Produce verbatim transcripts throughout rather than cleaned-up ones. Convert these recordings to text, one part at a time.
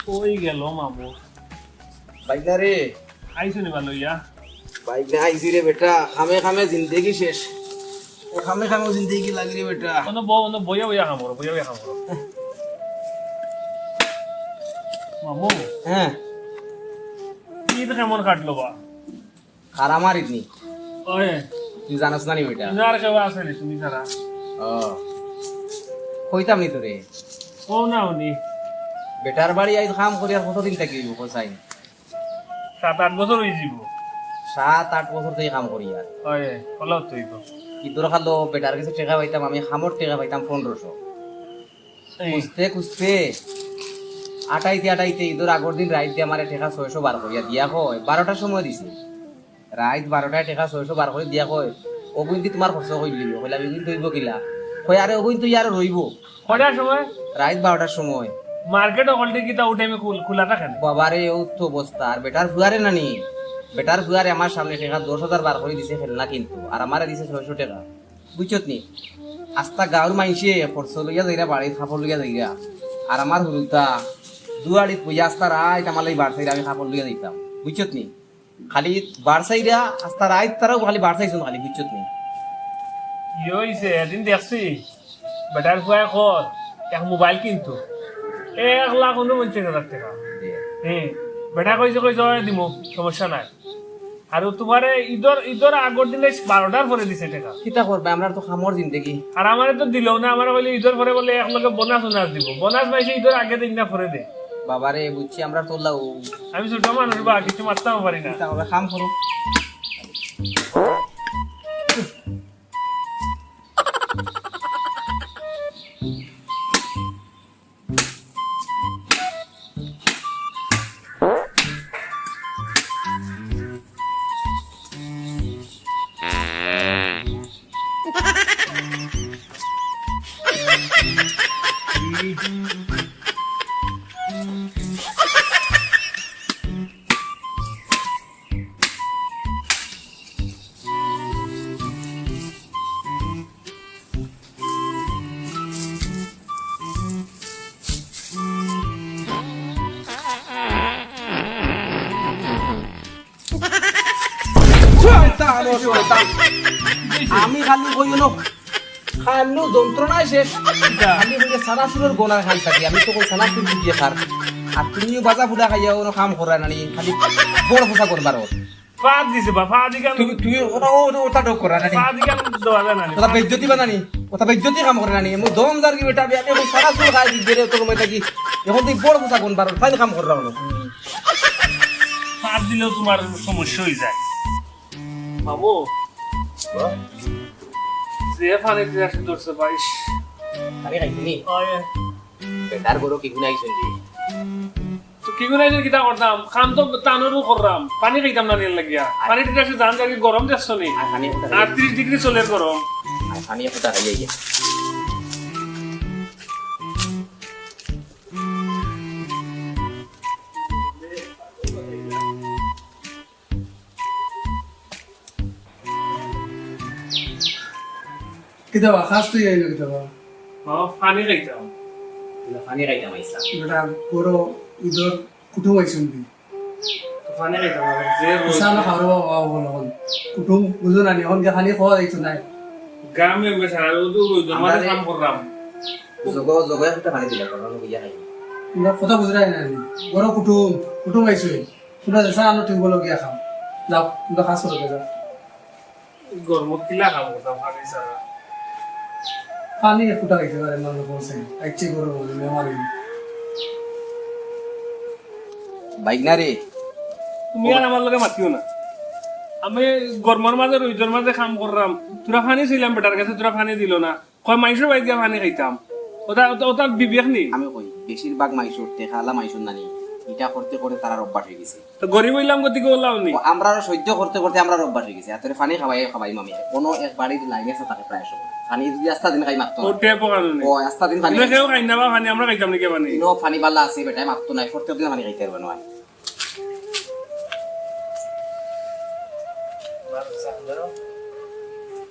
কই গেল মামু? বাইক না রে। আইছো নি ভালো ইয়া? বাইক না আইছি রে বেটা, খামে খামে জিন্দেগি শেষ। এ খামে খামে জিন্দেগি লাগি রে বেটা। অনো বও, অনো বইয়া বইয়া খাম করো, বইয়া বইয়া খাম করো। মামু, হ্যাঁ। ঈদ কেমন কাটলো বা? কার আমার ইতনি? ওই। তুই জানোস না নি বেটা? না আর কেউ আছে নি তুমি ছাড়া। ও। কইতাম নি তোরে। কও না উনি। বেটার বাড়ি আইজ কাম করি আর কতদিন থাকি অইবো, কও চাই? সাত আট বছর অই যিবো। সাত আট বছর থাকি কাম করি আর। ওই, কলাও তো অইবো। কি দরকার লো, বেটার গেছে টেকা পাইতাম, আমি কামর টেকা পাইতাম পনেরোশো। এই। খুঁজতে খুঁজতে, আটাইতে আটাইতে, ঈদর আগর দিন রাইত দিয়া আমারে টেকা ছয়শো বার করিয়া দিয়া কয়, বারোটার সময় দিছে। রাইত বারোটায় টেকা ছয়শো বার করি দিয়া কয়, "অগুইন দি তুমার খরচ করিলিও।" কইলাম, "এগুইন থইবো কিলা?" কয়, "আরে, অগুইন তো ইয়ার রইবো।" কয়টার সময়? রাইত বারোটার সময়। মার্কেট অকলটি কিতা ও টাইমে খুল-, খোলা থাকে না? বাবারে, অউ তো অবস্থা। আর বেটার ফুয়ারে নানি, বেটার ফুয়ারে আমার সামনে টেকা দশ হাজার বার করি দিছে খেলনা কিনতো, আর আমারে দিছে ছয়শো টেকা। বুঝছত নি? আস্তা গাঁওর মাইনষে খরচ লইয়া যাইরা, বাড়িত কাপড় লইয়া যাইরা। আর আমার হুরুতা দুয়ারিত বইয়া আস্তা রাইত আমার লাগি বার চাইরা, আমি কাপড় লইয়া যাইতাম। বুঝছত নি? খালি বার চাইরা, আস্তা রাইত তারাও খালি বার চাইছইন খালি, বুঝছত নি? ইয়ে অইছে, এদিন দেখছি, বেটার ফুয়ায় কর, এক মোবাইল কিনতো, এক লাখ ঊনপঞ্চাশ হাজার টেকা। দে। হ্যাঁ, বেটা কইছে, কইছে, "অয় দিমু, সমস্যা নাই।" আর ও তুমারে ঈদর, ঈদর আগর দিনে বারোটার পরে দিছে টেকা। কিতা করবে, আমরার তো কামর জিন্দেগি। আর আমারে তো দিলও না, আমারে কইলে ঈদর পরে বলে এক লগে বোনাস, বোনাস দিব। বোনাস পাইছে ঈদর আগে দেইন না পরে দে। বাবারে, বুঝছি, আমরার তো লাউ। আমি ছোট মানুষ বা, কিছু মাততাম পারি না। কিতা করবে, কাম করো। শয়তান, ও শয়তান। আমি খালি কই অনো, খানু যন্ত্রণায় শেষ। খালি কই যে সানাসুরর গোনার খান থাকি, আমি তো কই সানাসুর দিয়ে খার। আর তুমিও বাজা ফুটা খাইয়া অনো কাম করায় নানি, খালি বড় ফুসা করবার ওর। ফাঁদ দিছে বা, ফাঁদ ইখান তুমি, তুমি ওটা, ও, ওটা, ওটা ডক করা নানি? ফাঁদ ইখান দেওয়া যায় না নি? ওটা বেইজ্জতি বানানি? ওটা বেইজ্জতি কাম করে নানি? মু দম যার কি বেটা, আমি, আমি এখন সারা চুল খাই দিই, বেরে তোর মধ্যে কি? এখন তুই বড় কথা কোন বারো, ফাইন কাম কর রাখলো। ফাঁদ দিলেও তোমার সমস্যা হয়ে যায়। বাবু, যে ফানি টিরাসে ধরছে বাইশ। ফানি খাইছিনি? হয়। বেটার গরু কি গুনাইছইন দি? তো কি গুনাইছইন, কিতা করতাম? কাম তো তানরও কররাম। ফানি খাইতাম না নিয়ে লাগিয়া। ফানি টিরাসে জান যার কি গরম দেখছো নি? আর ফানি কোথা খাইয়া? আটত্রিশ ডিগ্রি চলের গরম। আর ফানি কোথা খাইয়া গিয়া? কিতা বা, খাস তুই আইলো কিতা বা? বাবা, ফানি খাইতাম। না, ফানি খাইতাম আইছলাম। বেটা, বড় ইদর কুটুম আইছইন দি। তো ফানি খাইতাম, বাবা, যে রোজ ইসানো খাওয়ার বাবা, বাবা, বলো, বলো। কুটুম বুঝো না নি, এখন কে খালি খাওয়া যাইতো না। গ্রামে বেশ, আর ও তো ওই জমাতে আমরা কাম করলাম। জগো, জগো, একটা ফানি দিলাম, আমরা লইয়া খাই। তোমরা কথা বুঝরায় না নি। বড় কুটুম, কুটুম আইছইন। তোমরা যেসা আনো ঠিক বলো গিয়া খাও। যাও, তোমরা কাজ করো, যাও। গরমত কিলা খাবো তা ফানি ছাড়া? ফানি এক ফুটা খাইতে পারে না, লোক বলছে। আইছে গরম, মেহমান। বাইক না রে। তুমি আর আমার লগে মাতিও না। আমি গরমর মাঝে, রইদর মাঝে কাম করলাম। তোরা ফানি চাইলাম বেটার কাছে, তোরা ফানি দিল না। কয় মাইনষর বাড়িত গিয়া ফানি খাইতাম। ওটা, ওটা, ওটা বিবেক নি? আমি কই, বেশিরভাগ মাইনষর টেকাআলা মাইনষর নানি, ইটা করতে করতে তারার অভ্যাস হয়ে গেছে। তো গরিব হইলাম গতিকে ওলাও নি। ও, আমরারও সহ্য করতে করতে আমরার অভ্যাস হয়ে গেছে। আর তোরে ফানি খাওয়াই খাওয়াই মামি। কোনো এক বাড়ির লাইনে আছে তাকে প্রায় সময়। ফানি যদি আস্তা দিন খাই মারতো না। ও টেপ ওখানে নেই। ও, আস্তা দিন ফানি। কেউ খাই না বা ফানি, আমরা খাইতাম নাকি ফানি? ইনো ফানি বালা আছে বেটায় মারতো নাই, প্রত্যেক দিন ফানি খাইতে পারবে না।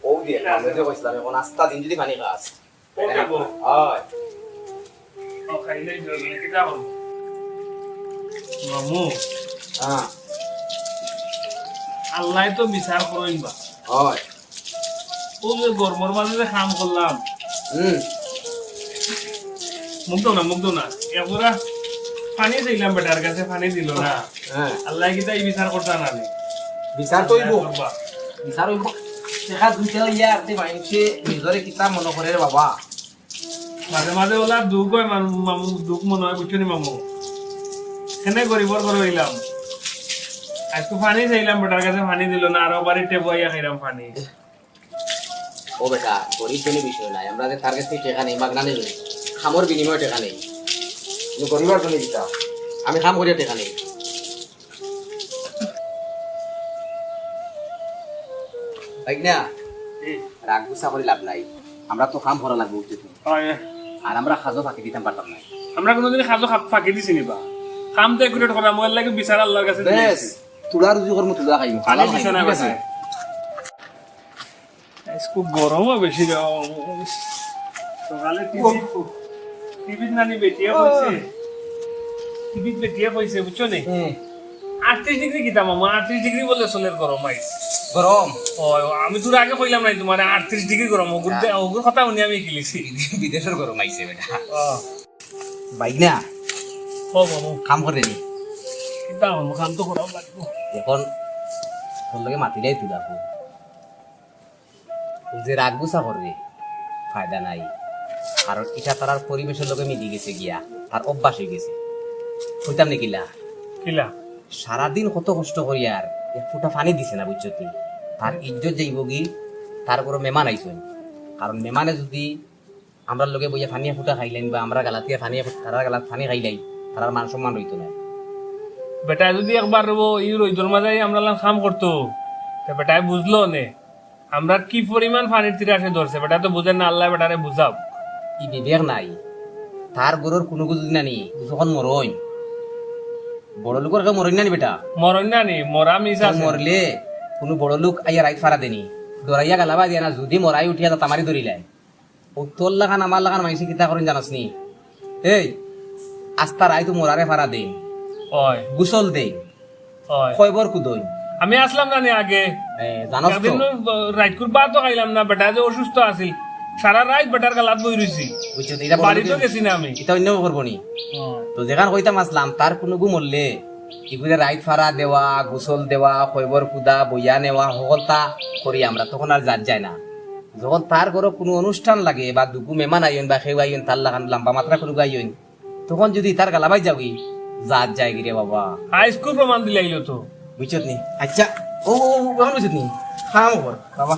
ও দিয়ে, আমি যে কইছিলাম, এখন আস্তা দিন যদি ফানি খাস। ও খাবো। হয়। ও খাইলেই জরুরি, কিতা করবো? মামু, হ্যাঁ। আল্লায় তো বিচার করইন বা। হয়। অউ যে গরমর মাঝে যে কাম করলাম। হুম। মুখ দেও না, মুখ দেও না। এগুলা পানি চাইলাম বেটার কাছে, পানি দিল না। হ্যাঁ। আল্লায় কিতা ই বিচার করতা না নি? বিচার তো অইবো। বাবা। বিচার অইবো। টেকা দুইটা লইয়া আপনি মাইনষে নিজরে কিতা মনে করে রে বাবা? মাঝে মাঝে অলা দুখ অয়, মামু, দুখ মনে অয়, বুঝছো নি মামু? কেনে গরিবর ঘরো অইলাম। আইজকু পানি চাইলাম, বেটার কাছে পানি দিল না, আরো বাড়িত টেবো আইয়া খাইলাম পানি। ও বেটা, গরিব ধনী বিষয় নায়, আমরা যে তার কাছ থাকি টেকা নেই, মাগনা নেই, কামর বিনিময়ে টেকা নেই। তুমি গরিব আর ধনী কিতা? আমি কাম করিয়া টেকা নেই। ভাইগনা, হুম। রাগ গুসা করি লাভ নাই। আমরা তো কাম করা লাগবো, বুঝছো তুমি? হয়। আর আমরা কাজও ফাঁকি দিতাম পারতাম না। আমরা কোনোদিন কাজও খা-, ফাঁকি দিছি নি বা? কাম তো একুরেট করা, মোর লাগি বিচার আল্লাহর কাছে বেশ, দিয়েছি। তুলা রুজি করমু, তুলা খাইমু। খালি হালাল খাইমু, বিছানা ঠিক আছে? বাসায়। আইজ খুব গরমও বেশি রে বাবা। সকালে টিভি, টিভিত নানি বেটিয়ে কইছে, টিভিত বেটিয়ে কইছে, বুঝছো নি? হুম। আটত্রিশ ডিগ্রি কিতা মামু, আটত্রিশ ডিগ্রি বলে চলের গরম আইজ। গরম? ও, আমি তোর আগে কইলাম নাই তোমারে আটত্রিশ ডিগ্রি গরম, ওগুর দে-, ওগুর কথা শুনি আমি গিলিছি। বিদেশর গরম আইছে বেটা। ও। ভাইগনা। ও মামু। কাম করে নি? কিতা মামু, কাম তো করাও লাগবো। এখন তোর লগে মাতিলাই তুই লাগবো। ও যে রাগ গুসা করে, ফায়দা নাই। কারণ ইটা তারার পরিবেশর লগে মিলি গেছে গিয়া, তার অভ্যাস অই গেছে। কইতাম নি কিলা? কিলা? সারাদিন কত কষ্ট করি আর এক ফুটা পানি দিছে না, বুঝছো তুই? তার ইজ্জত যাইবো গি, তার উপরে মেহমান আইছইন। কারণ মেহমানে যদি আমরার লগে বইয়া পানি এক ফুটা খাইলাইন বা আমরা গালাতিয়া পানি এক ফুটা, তারার গালাত পানি খাইলাই, তারার মান সম্মান রইতো না। বেটা যদি একবার রইবো, ই রইদর মাঝে আমরার লান কাম করতো, তে বেটায় বুঝলো নে। আমরার কি পরিমাণ পানির তিরাসে ধরছে, বেটা তো বুঝের না, আল্লায় বেটারে বুঝাও। ই বিবেক নাই। তার ঘরর কুনুগু যদি নানি, যখন মরইন, বড় লোকর কেউ মরইন না নি বেটা? মরইন না নি, মরা মিস তো আছে। মরলে কুনু বড় লোক আইয়া রাইত ফারা দেনি, ডরাইয়া গালাবায় দিয়া না, যদি মরায় উঠিয়া তামারি ধরিলায়। ও তোর লাখান আমার লাখান মাইনষে কিতা করইন জানস নি? এই, আস্তা রাইত মরারে ফারা দেইন, অয়। গোসল দেইন, অয়। কয়বর কুদইন। আমি আছলাম না নি আগে? এ, জানস তো? একদিন রাইতকুর ভাতও খাইলাম না, বেটা যে অসুস্থ আছিল, সারা রাইত বেটার গালাত বই রইছি। বুঝছো তো, ইটা বড় বাড়িতও লোকে গেছি না আমি। ইটা অইন্য করবো নি? অয়। তো যেখান কইতাম আছলাম, তার কুনুগু মরলে, ইগুরে রাইত ফারা দেওয়া, গোসল দেওয়া, কয়বর কুদা, বইয়া নেওয়া, হকলতা করি আমরা, তখন আর জাত যায় না। যখন তার ঘরো কুনু অনুষ্ঠান লাগে বা দুগু মেহমান আইন বা কেউ আইন, তার লাখান লাম্বা মাতরা কুনুগু আইন, তখন যদি তার গালাবায় যাওগি, জাত যায়গি রে বাবা। আইজকু প্রমাণ দিলাইলো তো। বুঝছত নি? আচ্ছা, ও, ও, ও, বুঝছত নি? কাম কর, বাবা।